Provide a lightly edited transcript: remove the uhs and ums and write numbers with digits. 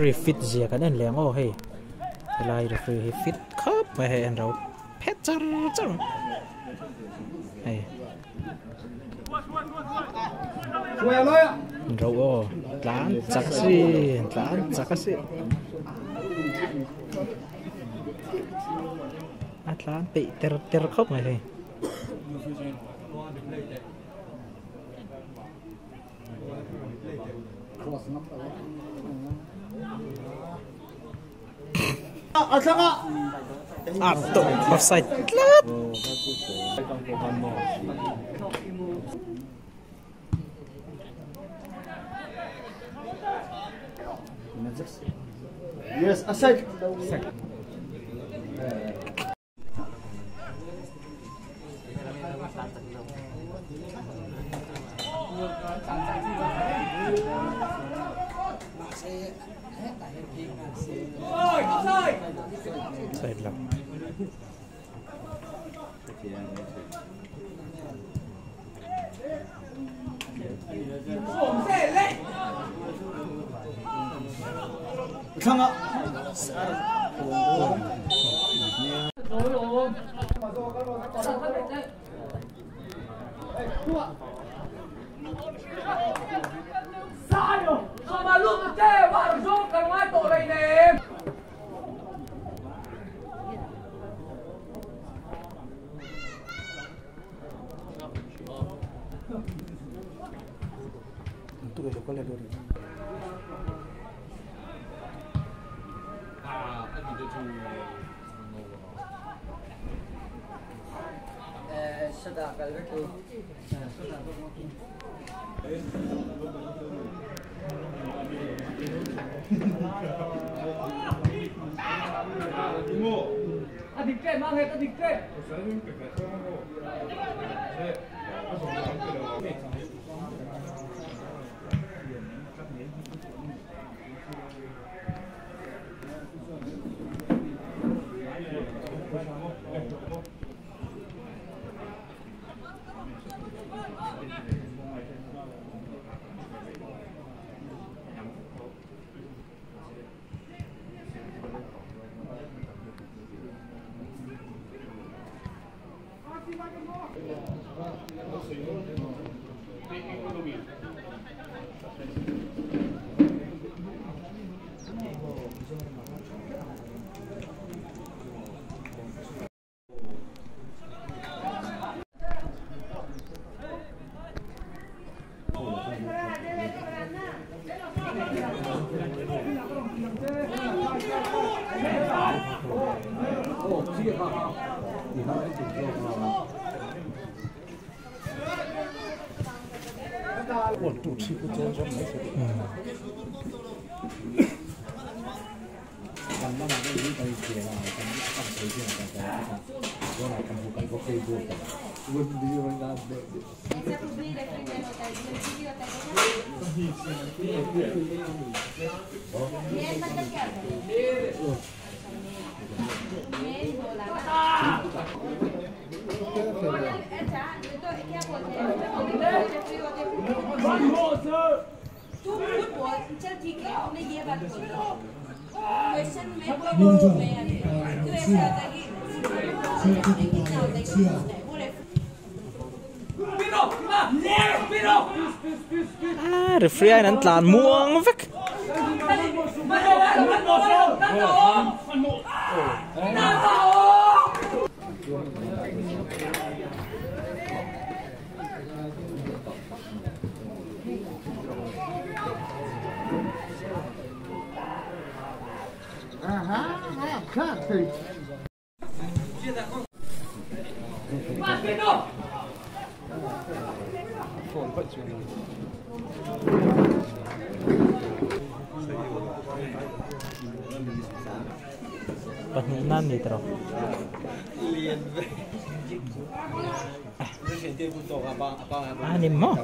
Referee fit zia kan en leh ang aw hei helai referee hi fit khawp mai hei an ro phet char char hei an ro aw tlan chak si tlan chak a si a tlan peih ter ter khawp mai hei. A tawp offside tlat. Yes, aside. Side lo. Ah, referee an tlan muang vek. Pahnih nan ni tawh. Ah, ni mo.